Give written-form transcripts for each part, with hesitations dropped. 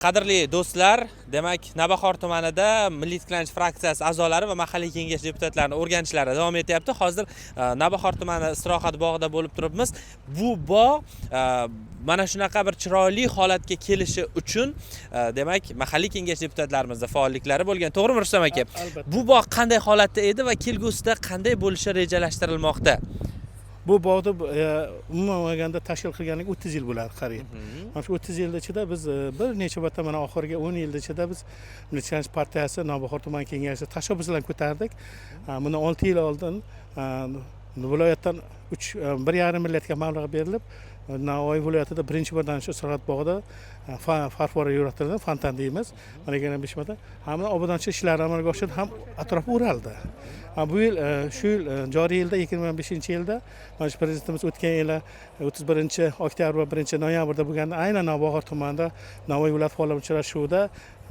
Qadrli do'stlar, demak, Navbahor tumanida Milliy tiklanish fraksiyasi a'zolari va mahalliy kengash deputatlarini o'rganishlari davom etyapti. Hozir Navbahor tumani istirohat bog'ida bo'lib turibmiz. Bu bog' mana shunaqa bir chiroyli holatga kelishi uchun demak, mahalliy kengash deputatlarimizda faolliklari bo'lgan. To'g'rimi, Rustam aka? Albatta. Bu bog' qanday holatda edi va kelgusida qanday bo'lishi rejalashtirilmoqda? Bu bog'ni umuman olganda tashkil qilganligiga 30 yil bo'ladi qariyb. Mana shu 30 yil ichida biz bir necha marta, mana oxirgi 10 yil ichida biz Milliy tiklanish partiyasi Navbahor tuman kengashi tashabbus bilan ko'tardik. Bundan 6 yil oldin viloyatdan uch 1,5 milliardga mablag' berilib, Navoiy viloyatida birinchi marta shu istirohat bog'ida farfora yaratildi, fontan deymiz, mana 25 marta hamda obodonchilik ishlari amalga oshirildi, ham atrofi o'raldi. Bu yil shu yil joriy yilda, 2025-yilda mana shu prezidentimiz o'tgan yili 31-oktyabr va 1-noyabrda bo'lganda aynan Navbahor tumanida Navoiy viloyati faollar uchrashuvida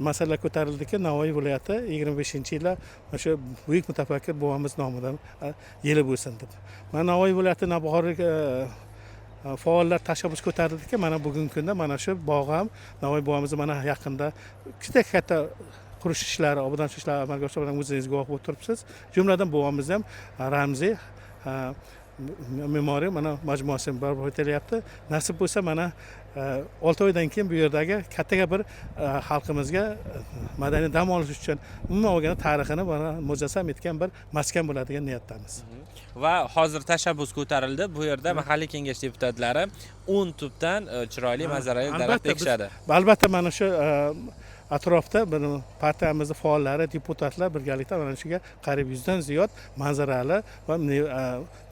masala ko'tarildiki, Navoiy viloyati 25-yilda mana shu buyuk mutafakkir bobomiz nomidan yili bo'lsin deb. Mana Navoiy viloyati Navbahor faollar tashabbus ko'tarildiki, mana bugungi kunda mana shu bog' ham Navoiy bobomizni mana yaqinda juda katta qurish ishlari, obodonchilik ishlari amalga oshirilgan, o'zingiz guvoh bo'lib turibsiz. Jumladan, bobomizni ham ramziy me'moriy mana majmuasi barpo etilyapti. Nasib bo'lsa, mana 6 oydan keyin bu yerdagi kattaga bir xalqimizga madaniy dam olish uchun, umuman olganda tarixini mana mujassam etgan bir maskan bo'ladi degan niyatdamiz. Va hozir tashabbus ko'tarildi, bu yerda mahalliy kengash deputatlari 10 tubdan chiroyli manzarali daraxt ekishadi. Albatta, mana shu atrofda bir partiyamizni faollari, deputatlar birgalikda mana shuga qariyb 100dan ziyod manzarali va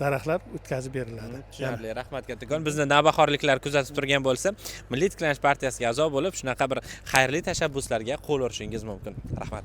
daraxtlar o'tkazib beriladi. Tushunarli, rahmat kattakon. Bizni navbahorliklar kuzatib turgan bo'lsa, Milliy tiklanish partiyasiga a'zo bo'lib, shunaqa bir xayrli tashabbuslarga qo'l urishingiz mumkin. Rahmat.